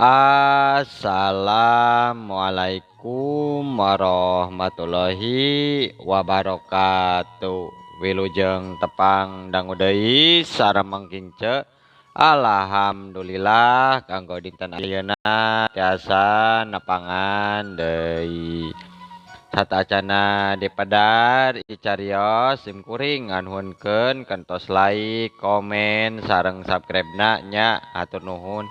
Assalamualaikum warahmatullahi wabarakatuh. Wilujeng tepang dangu deui sareng mangkince. Alhamdulillah kanggo dinten ayeuna tiasa nepangan deui. Satacana dipedar icarios sim kuring nganuhunkeun kantos like, komen, sareng subscribe-na nya hatur nuhun.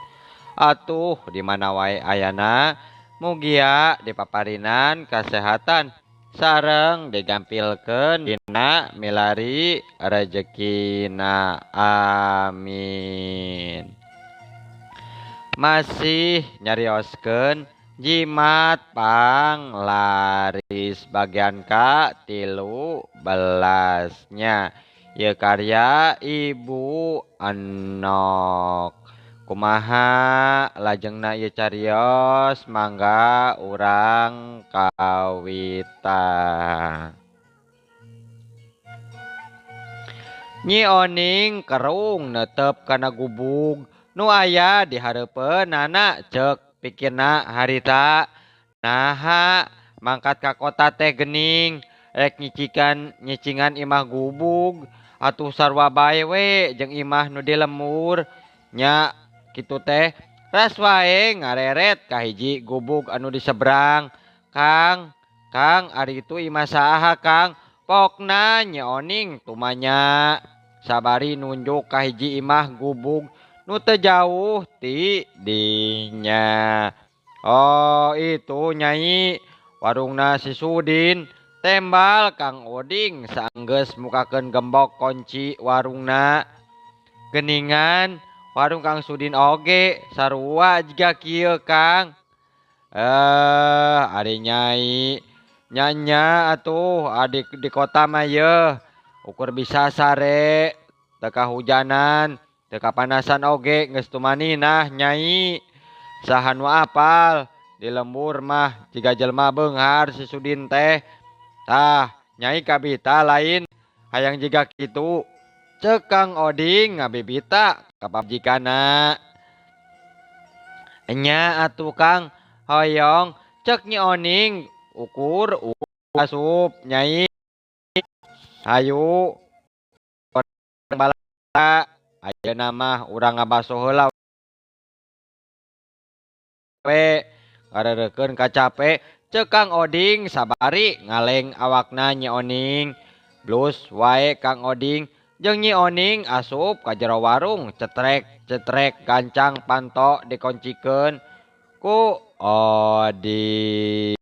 Atuh di mana wae ayana mugia dipaparinan kasehatan sareng digampilkeun dina milari rejekina, amin. Masih nyarioskeun jimat panglaris bagian ka 13 nya ieu karya Ibu Enok. Kumaha lajengna ieu carios mangga urang kawitan. Nyi Oning kerung netep kana gubug nu aya di hareupeunana ceuk pikirna harita. Naha mangkat ka kota teh geuning rek nyicingan imah gubug atuh sarua bae we jeung imah nu di lembur nya kitu teh ras wae ngareret ka hiji gubug anu di seberang. Kang, Kang, ari itu imah saha Kang? Pokna Nyi Oning tumanya sabari nunjuk ka hiji imah gubug nu teu jauh ti dinya. Oh itu nyai warungna si Sudin, tembal Kang Oding saenggeus mukakeun gembok kunci warungna. Geningan warung Kang Sudin oge sarua jiga kieu Kang. Ari nyai nyanya atuh adik di kota mah yeuh ukur bisa sare teu kahujanan teu kapanasan oge geus tumaninah nyai. Saha nu apal di lembur mah jiga jelema beunghar si Sudin teh. Tah nyai kabita lain hayang jiga kitu, ceuk Kang Oding ngabibita ka pamajikanna. Enya atuh Kang hoyong, ceuk Nyi Oning ukur asup nyai. Hayu bala ayeuna mah urang ngabaso heula we ngareurekeun kacape, ceuk Kang Oding sabari ngaleng awakna Nyi Oning. Blus wae Kang Oding jeung Nyi Oning asup ka jero warung cetrek cetrek gancang panto dikoncikeun ku Oding.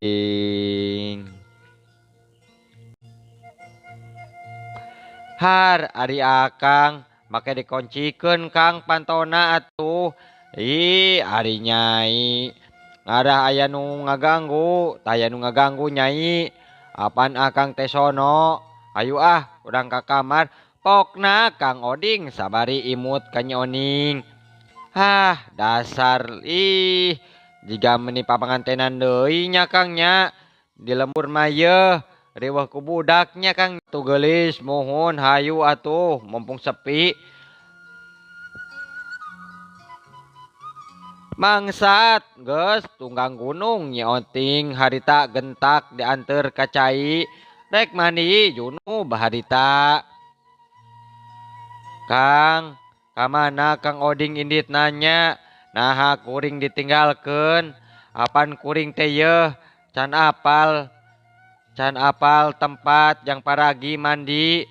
Har ari akang make dikoncikeun Kang pantona atuh. Ih ari nyai ngarah aya nu ngaganggu, tah aya nu ngaganggu nyai. Apan akang teh sono? Hayu ah urang ka kamar. Pokna Kang Oding sabari imut ka Nyi Oning. Hah dasar ih jiga meni papangantenan deui nya Kang nya. Di lembur mah yeuh riweuh ku budak nya Kang. Tuh geulis muhun hayu atuh mumpung sepi. Mangsat geus tunggang gunung Nyi Oning harita gentak dianteur ka cai rek mandi junub harita. Kang, kamana Kang Oding indit nanya? Naha kuring ditinggalkeun? Apan kuring teh yeuh can apal, can apal tempat jang paragi mandi.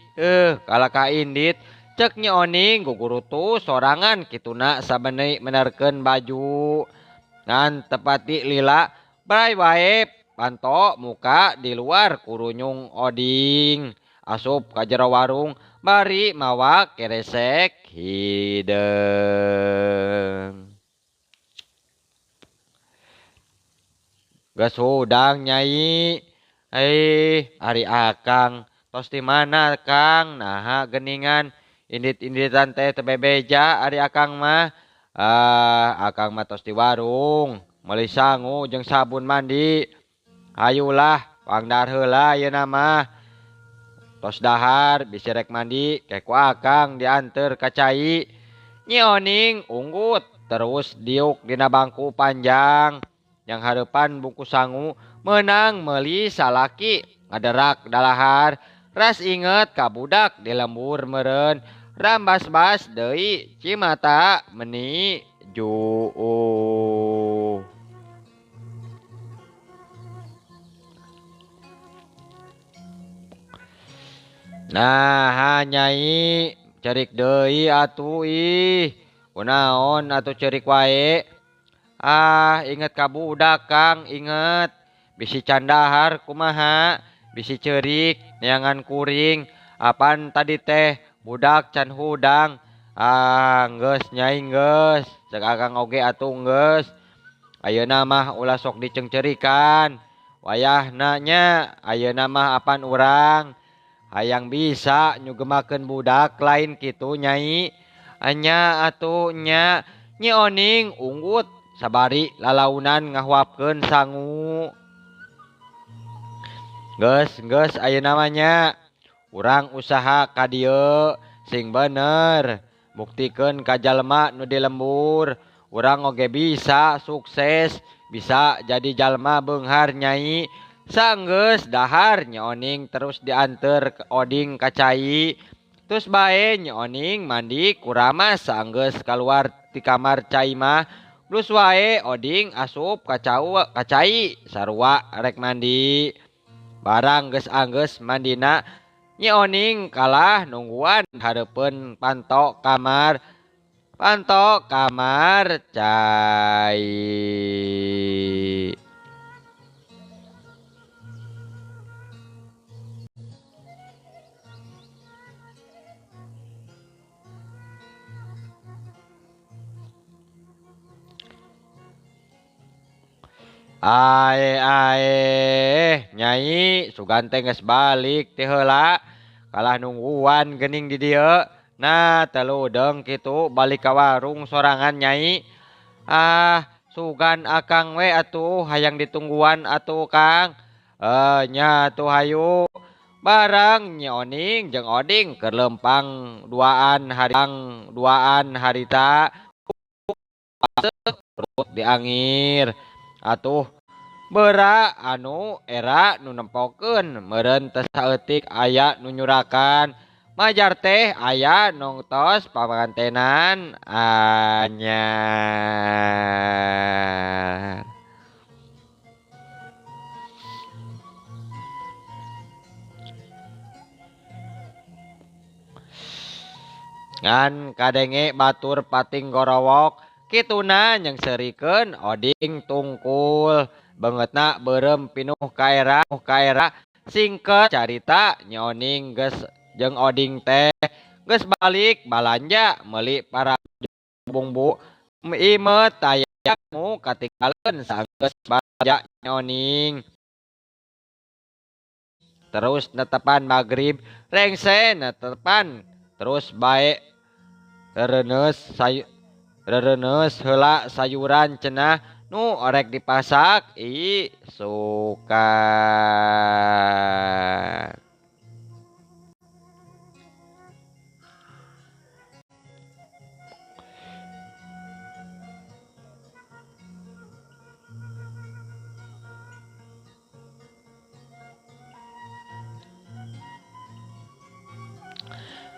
Kalah ka indit ceuk Nyi Oning gugurutu sorangan kituna sabeuneu menerkeun baju. Ngan tepati lila bray wae panto muka di luar kurunyung Oding. Asup ka jero warung bari mawa keresek hideung. Geus hudang nyai. Ari akang tos di mana Kang? Naha geuningan indit-inditan teh teu bebeja ari akang mah. Akang mah tos di warung meuli sangu jeung sabun mandi. Hayulah pangdar heula ayeuna mah. Tos dahar bisi rek mandi ke ku akang dianteur ka cai. Nyi Oning unggut Terus diuk dina bangku panjang yang hareupan bungkus sangu meunang meuli salaki ngaderak dalahar ras inget ka budak di lembur meureun rambas-bas deui cimata meni juuh. Nah nyai cerik deui atuh ih. Kunaon atuh cerik wae. Ah inget ka budak Kang, inget. Bisi candahar kumaha, bisi ceurik neangan kuring. Apan tadi teh budak can hudang. Ah geus nyai geus, cek akang oge atuh geus. Ayeuna mah ulah sok dicengcerikan. Wayahna nya ayeuna mah apan urang hayang bisa nyugemakeun budak lain kitu nyai. Anya atuh nya Nyi Oning unggut sabari lalaunan ngahuapkeun sangu. Geus geus ayeuna mah nya urang usaha ka dieu sing bener buktikeun ka jalma nu di lembur urang oge bisa sukses bisa jadi jalma beunghar nyai. Sanggeus dahar Nyi Oning terus dianteur ke Oding ka cai. Terus bae Nyi Oning mandi kuramas sanggeus kaluar ti kamar cai mah. Blus wae Oding asup ka cai sarua rek mandi. Barang geus anggeus mandina Nyi Oning kalah nungguan hareupeun panto kamar. Panto kamar cai. Ae ae nyai sugan teh geus balik ti heula kalah nungguan geuning di dieu. Nah teludeung kitu balik ka warung sorangan nyai. Ah sugan akang we atuh hayang ditungguan atuh Kang. Nya atuh hayu. Bareng Nyi Oning jeung Oding keur lempang duaan hari duaan harita diangir. Atuh bera anu era nu nempokeun meureun teu saeutik aya nu nyurakan majar teh aya nongtos pamantenan anyar. Ngan kadenge batur pating gorowok kituna nyengserikeun Oding tungkul beungeutna beureum pinuh kaera kaera singket carita Nyi Oning geus jeung Oding teh geus balik balanja meuli para bumbu imeut tayamu katinggalan sanggeus balanja Nyi Oning. Terus netepan magrib rengse netepan terus bae rereneus sayu rereneus heula sayuran cenah nu orek dipasak i suka.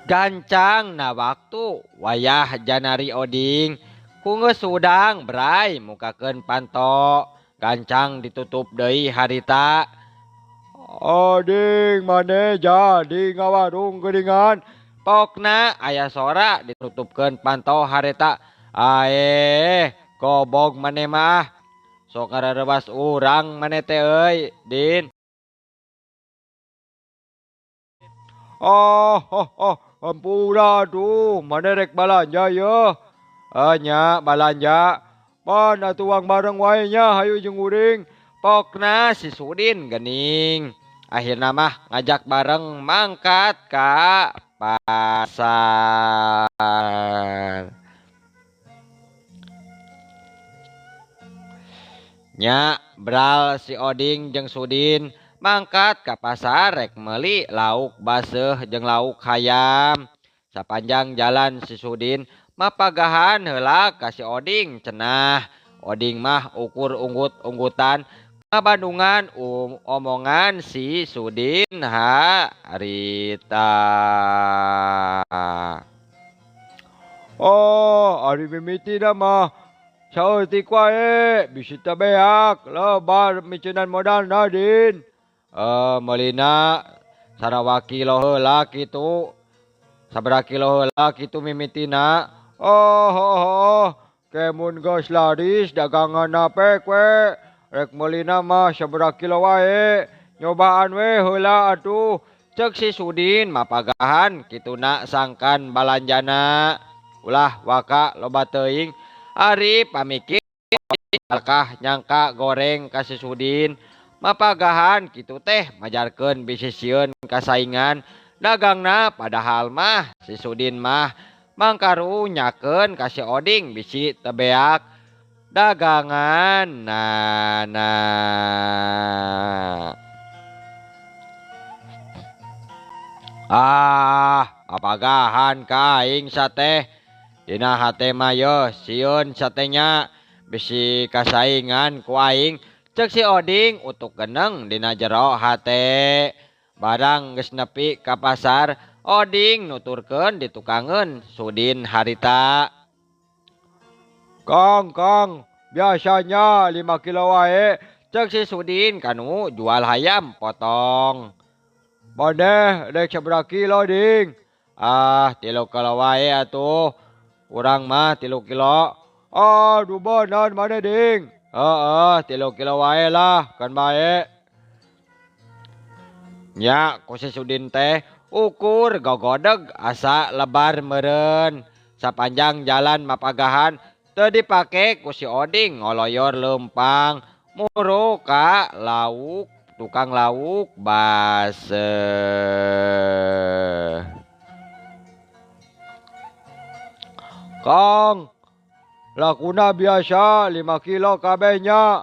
Gancang na waktu wayah janari Oding ku geus hudang bray mukakeun panto gancang ditutup deui harita. Oding maneh jadi ngawarung geuningan pokna aya sora ditutupkeun panto harita. Aeh gobog maneh mah sok ngarerewas urang maneh teh euy Din. Oh, oh, oh, ampura aduh, mana rek balanja ya? Nya balanja. Pan atuh uang bareng wae nya hayu jeung uring. Pokna si Sudin gening. Akhirna mah ngajak bareng mangkat ka pasar. Nya bral si Oding jeung Sudin mangkat ka pasar rek meuli lauk baseuh jeung lauk hayam. Sapanjang jalan si Sudin Mapagahan heula ka si Oding cenah. Oding mah ukur unggut-unggutan ngabandungan omongan si Sudin harita. Oh, ari mimitina mah saeutik wae bisi teu beak lebar miceunan modalna Din. Meulina sarawa kilo heula kitu. Sabaraha kilo heula kitu mimitina. Oh, oh, oh. Kemun geus laris daganganna pek we. Rek meulina mah sabaraha kilo wae. Nyobaan we heula atuh. Ceuk si Sudin mapagahan kituna sangkan balanjana. Ulah waka loba teuing ari pamikir alkah nyangka goreng ka si Sudin. Mapagahan kitu teh majarkeun bisi sieun kasaingan dagangna padahal mah si Sudin mah mangkarunyakeun ka si Oding bisi teu beak dagangan nana. Ah, mapagahan ka aing sateh. Dina hate mah yeuh sieun satenya bisi kasaingan ku aing. Ceuk si Oding utuk geneng dina jero hate. Barang geus nepi ka pasar, Oding nuturkeun ditukangeun Sudin harita. Kang, Kang, biasanya 5 kilo wae. Ceuk si Sudin kanu jual hayam potong. Maneh rek sabaraha kilo ding? Ah, 3 kilo wae atuh. Urang mah 3 kilo. Ah, dubenan maneh ding. Heeh, 3 kilo wae lah, kan bae. Nya ku si Sudin teh ukur gogodeg asa lebar meureun. Sapanjang jalan mapagahan teu dipake ku si Oding ngoloyor leumpang muru ka lauk tukang lauk baseuh. Kang, lakuna biasa 5 kilo kabehnya.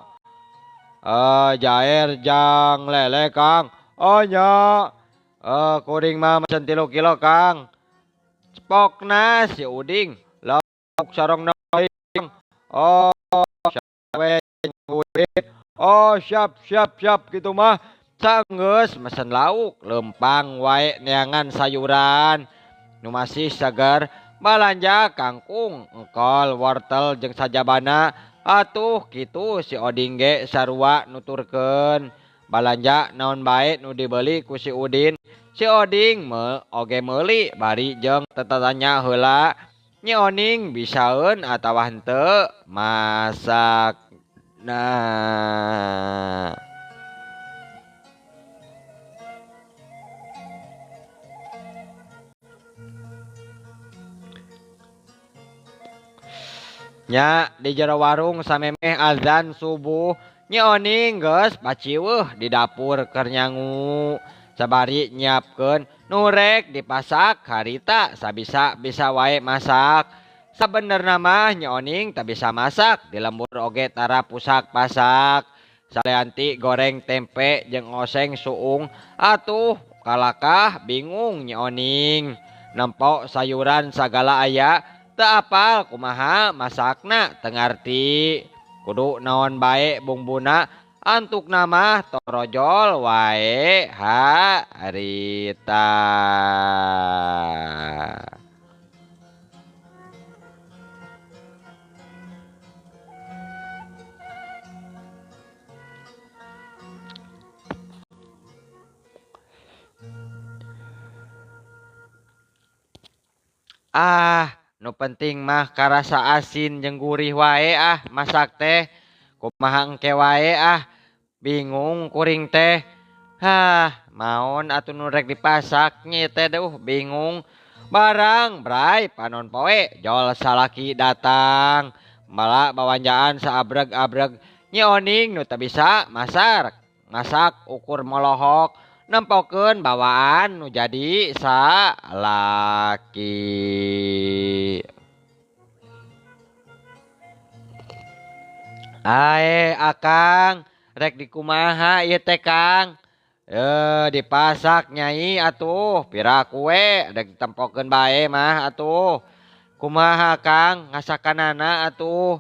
Jair jang lele Kang. Oh nya. Kuring mah mesen 3 kilo Kang. Cepokna si Uding lauk sarongna aing. Oh, sawe Uding. Oh, siap siap siap kitu mah. Sanggeus mesen lauk leumpang wae neangan sayuran nu masih seger. Balanja kangkung, engkol, wortel jeung sajabana. Atuh kitu si Oding ge sarua nuturkeun. Balanja naon bae nu dibeli ku si Udin. Si Oding oge meuli bari jeung tetatanya heula. Nyi Oning bisaeun atawa henteu masakna. Nya di jero warung samemeh azan subuh Nyi Oning geus paciweuh di dapur keur nyangu. Sabari nyiapkeun nu rek dipasak harita sabisa-bisa wae masak. Sabenerna mah Nyi Oning teu bisa masak di lembur oge tara pusak-pasak. Salianti goreng tempe jeung oseng suung atuh kalakah bingung Nyi Oning. Nempo sayuran sagala aya teu apal kumaha masakna teu ngarti. Kudu naon bae bumbuna antukna mah torojol wae harita. Ah, nu penting mah karasa asin jeung gurih wae ah masak teh. Kumaha engke wae ah, bingung kuring teh. Hah, maon atuh nu rek dipasak nyi teh duh bingung. Barang bray panon poe jol salaki datang. Malah bawanjaan saabreg-abreg Nyi Oning nu teu bisa masak. Masak ukur molohok nempokeun bawaan nu jadi salaki. Ae akang rek dikumaha ieu teh Kang? Dipasak nyai atuh pira kue rek ditempokeun bae mah atuh. Kumaha Kang ngasakanana atuh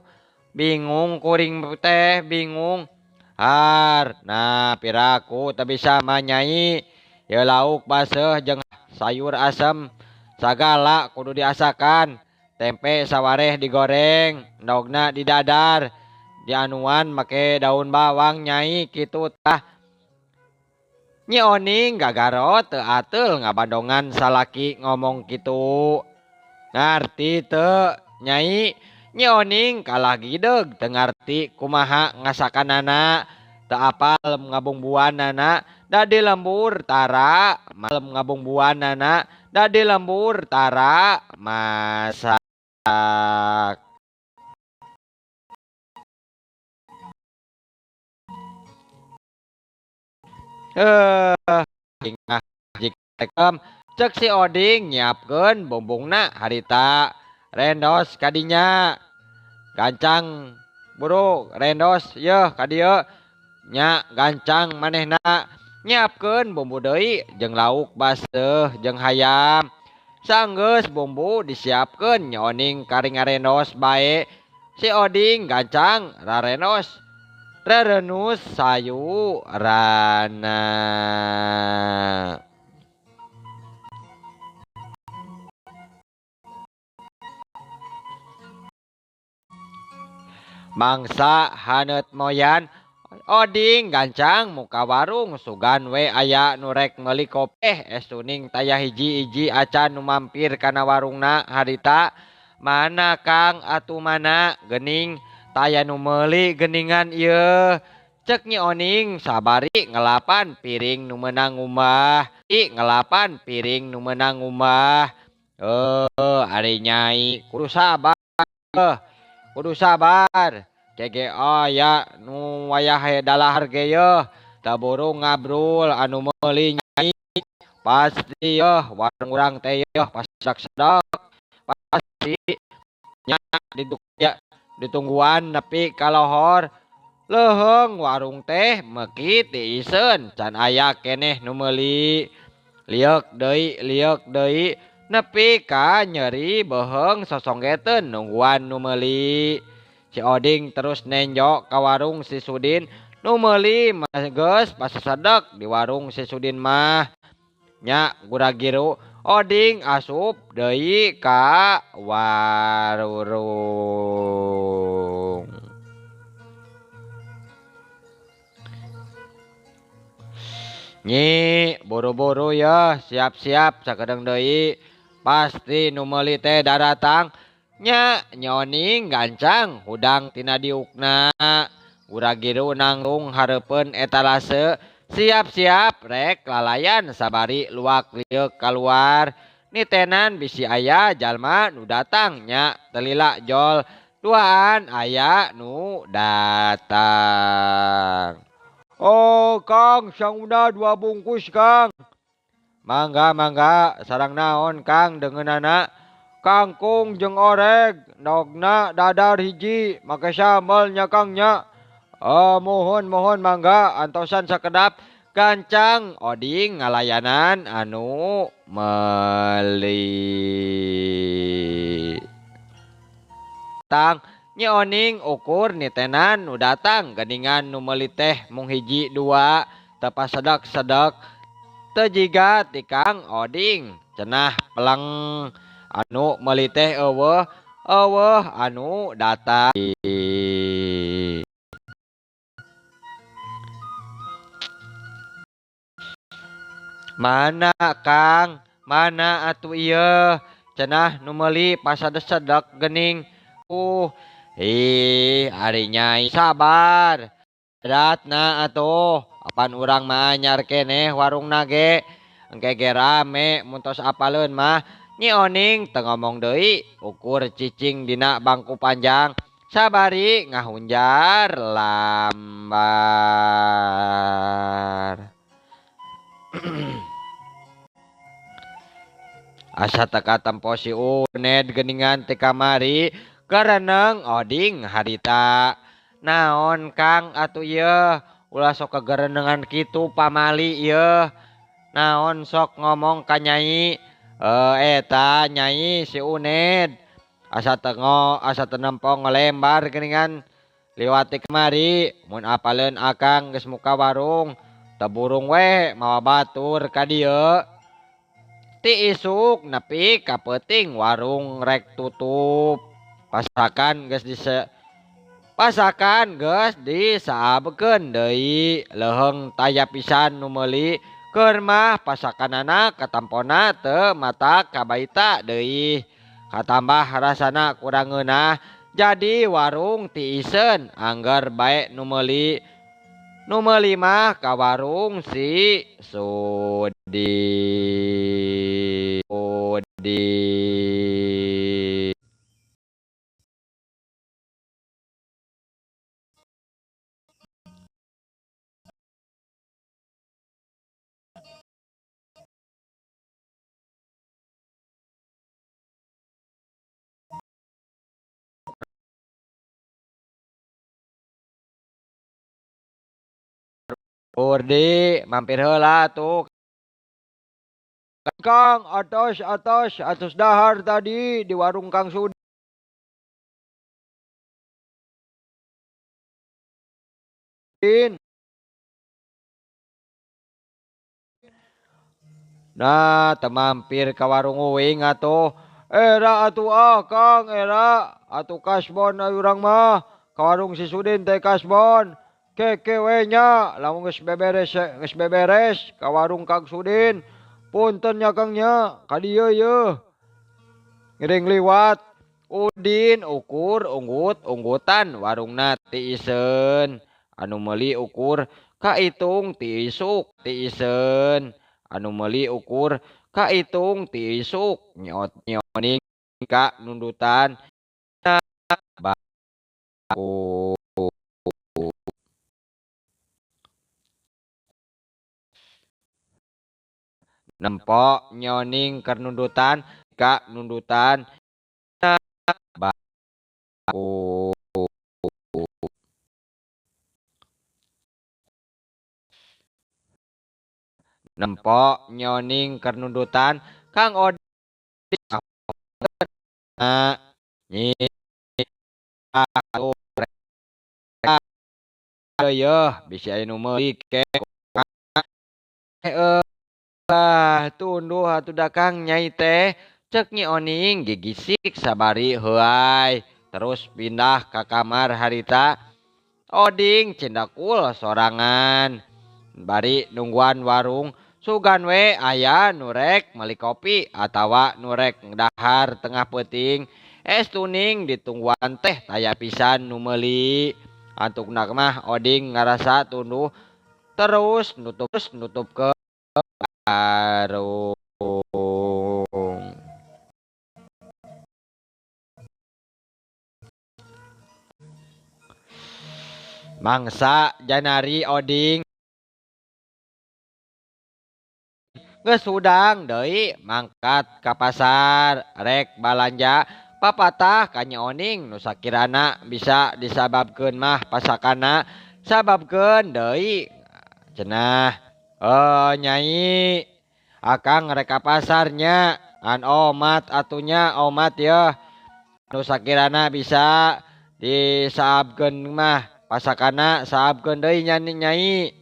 bingung kuring teh bingung. Har nah piraku teu bisa mah nyai ieu lauk baseuh jeung sayur asem sagala kudu diasakan. Tempe sawareh digoreng, endogna didadar, dianuan make daun bawang nyai kitu tah. Nyi Oning gagaro teu ateul ngabandongan salaki ngomong kitu. Ngarti teu nyai? Nyi Oning kalah gideug teu ngarti kumaha ngasakanana, teu apal ngabumbuanana, da di lembur tara malem ngabumbuanana, da di lembur tara masak. Cek si Oding nyiapkeun bumbungna harita rendos kadinya gancang buru rendos yeuh ka dieu nya gancang manehna nyiapkeun bumbu deui jeung lauk baseuh jeung hayam. Sanggeus bumbu disiapkeun Nyi Oning kari ngarendos bae si Oding gancang rarenos rerenus sayurana. Mangsa haneut moyan Oding gancang muka warung sugan we aya nu rek meuli kopi es tuning taya hiji-hiji acan nu mampir kana warungna harita. Mana Kang atuh mana geuning taya nu meuli geuningan ieu. Cek Nyi Oning sabari ngelapan piring nu meunang ngumbah. I ngelapan piring nu meunang ngumbah. Ari nyai kudu sabar. Kudu sabar. Kege aya nu wayah dalahar ge yeuh teu buru ngabrul anu meuli nyai pasti yeuh warung urang teh yeuh pasak-sedek pasti nya ya ditungguan nepi ka lohor leuheung warung teh meuki tiiseun can aya keneh nu meuli lieuk deui nepi ka nyeri beuheung sosonggeteun nungguan nu meuli. Si Oding terus nenjok ka warung si Sudin nu meuli mah geus pasasedek di warung si Sudin mah nya gura-giru Oding asup deui ka warung. Nyi buru-buru ya siap-siap sakedeung deui pasti nu meuli teh daratang. Nya Nyi Oning gancang hudang tina diukna gura-giru nangtung hareupeun etalase siap-siap rek lalayan sabari luak lieuk kaluar nitenan bisi aya jalma nu datang nya telila jol duaan aya nu datang. Oh Kang sanguna 2 bungkus Kang. Mangga mangga sarang naon Kang deungeunana. Kangkung jeung oreg ndogna dadar hiji make sambal nya Kang nya. Mohon mohon mangga antosan sakedap gancang Oding ngalayanan anu meuli. Tang Nyi Oning ukur nitenan nu datang geuningan nu meuli teh mung hiji dua teu pasedek-sedek teu jiga ti Kang Oding cenah peleng anu meuli teh eueuh eueuh anu datang. Mana Kang mana atuh ieu cenah nu meuli pasadek-sedek geuning. Ih ari nyai sabar beratna atuh apan urang mah anyar keneh warungna ge engke ge rame mun tos apaleun mah. Nyi Oning teu ngomong deui ukur cicing dina bangku panjang sabari ngahunjar lambar. Asa teka tempo si Uned geuningan ti kamari kareneng Oding harita. Naon Kang atuh ieu ulah sok kagerenengan kitu pamali ieu. Naon sok ngomong ka nyai. Eta nyai si Uned Asa tengo asa tenempo ngelembar geuningan liwati kemari mun apaleun akang geus muka warung teu burung we mawa batur ka dieu. Ti isuk nepi ka peuting warung rek tutup. Pasakan geus disaabkeun deui leuheung taya pisan nu meuli keur mah pasakanana katampona teu mata kabaita deui. Katambah rasana kurang ngeunah jadi warung tiiseun angger bae nu meuli. Nu meuli mah ka warung si Sudi. Urdi mampir heula tuh. Kang atos atos atos dahar tadi di warung Kang Sudin. Nah, teu mampir ka warung uing atuh. Era atuh ah Kang, era atuh kasbon urang mah. Ka warung si Sudin teh kasbon. Keke we nya lamun geus beberes ka warung Kang Sudin. Punten nya Kang nya, ka dieu yeuh. Ngiring liwat Udin ukur unggut-unggutan warungna tiiseun. Anu meuli ukur kaitung ti isuk tiiseun. Anu meuli ukur kaitung ti isuk nyot nyoning ka nundutan baku. Nempo nyoning keur nundutan ka nundutan baku. Nempo nyoning keur nundutan Kang Oding nyi yeuh bisi aya nu meuli ke tunduh atuh da Kang nyai teh cek Nyi Oning gigisik sabari heuay terus pindah ka kamar harita. Oding cindakul sorangan bari nungguan warung sugan we aya nu rek meuli kopi atawa nu rek dahar tengah peuting. Es tuning ditungguan teh taya pisan nu meuli. Antukna mah Oding ngarasa tunduh terus nutup ke warung. Mangsa Janari Oding geus hudang deui mangkat ka pasar rek balanja papatah ka Nyi Oning nu sakirana bisa disababkeun mah pasakana sababkeun deui cenah. Nyai akang rek ka pasarnya an omat atunya omat yeuh nu sakirana bisa disaabkeun mah pasakana saabkeun deui nya nyai.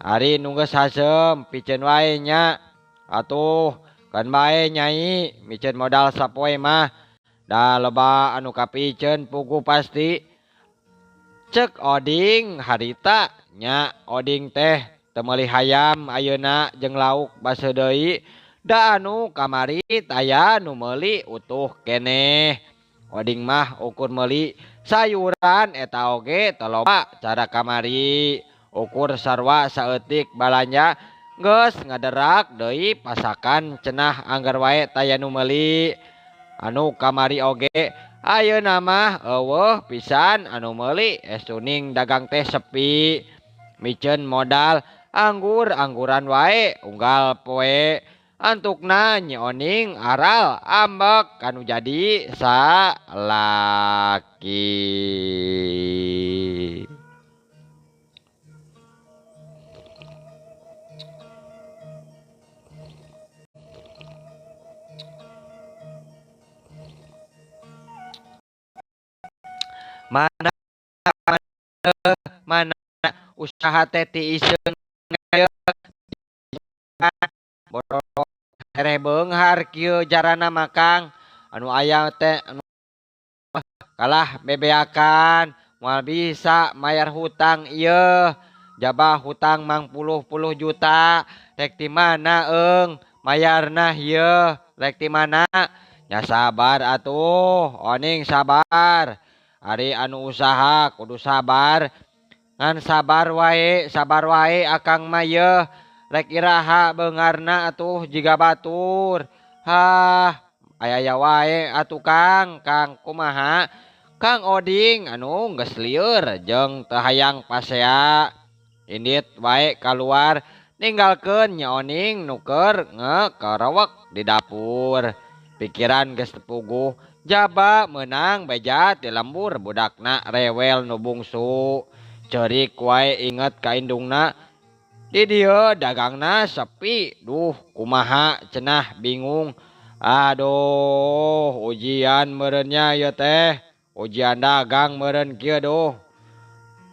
Ari nu geus haseum piceun wae nya atuh kan bae nyai miceun modal sapoe mah da loba anu kapiceun puguh pasti. Cek Oding harita nya Oding teh teu meuli hayam ayeuna jeung lauk baseuh deui da anu kamari taya nu meuli utuh keneh. Oding mah ukur meuli sayuran eta oge teu loba cara kamari ukur sarua saeutik balanja geus ngaderak deui pasakan cenah angger wae taya nu meuli. Anu kamari oge ayeuna mah eueuh pisan anu meuli es tuning dagang teh sepi miceun modal anggur-angguran wae unggal poe. Antukna Nyi Oning aral ambek kanu jadi salaki. Mana mana usaha teh tiiseun borok tereh beunghar kieu jarana mah Kang. Anu aya teh anu kalah bebeakan moal bisa mayar hutang ieu. Jabah hutang mangpuluh-puluh juta rek ti mana eung mayarna ieu rek ti mana? Nya sabar atuh Oning sabar. Ari anu usaha kudu sabar. Ngan sabar wae akang mah yeuh. Rek iraha beungharna atuh jiga batur. Hah aya-aya wae atuh Kang, Kang kumaha? Kang Oding anu geus lieur jeung teu hayang pasea. Indit wae kaluar ninggalkeun Nya Oning nu keur ngekerewek di dapur. Pikiran geus teu puguh jaba meunang beja ti lembur budakna rewel nu bungsu. Ceurik wae inget ka indungna. Di dieu dagangna sepi. Duh kumaha cenah bingung. Aduh ujian meureun nya ieu teh. Ujian dagang meureun kieu duh.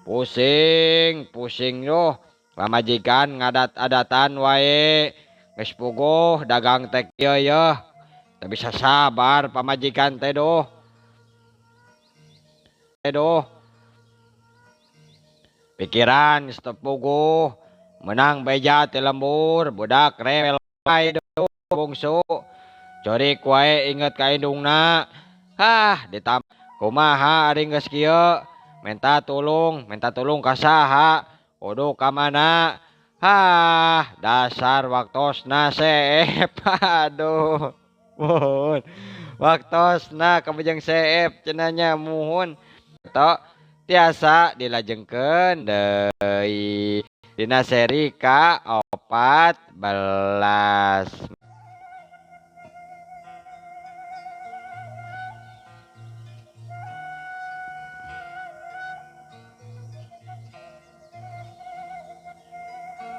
Pusing, pusing duh. Pamajikan ngadat-adatan wae. Geus puguh dagang teh kieu yeuh. Teu bisa sabar pamajikan teh duh. Duh. Pikiran geus teu puguh. Meunang beja ti lembur budak rewel wae duh bungsu. Ceurik wae inget ka indungna. Hah ditambah kumaha ari geus kieu. Minta tulung ka saha? Kudu ka mana? Hah dasar waktosna seep. Aduh. Muhun. Waktosna kabujeng seep cenah nya muhun. Tok tiasa dilajengkeun deui dina seri ka-14.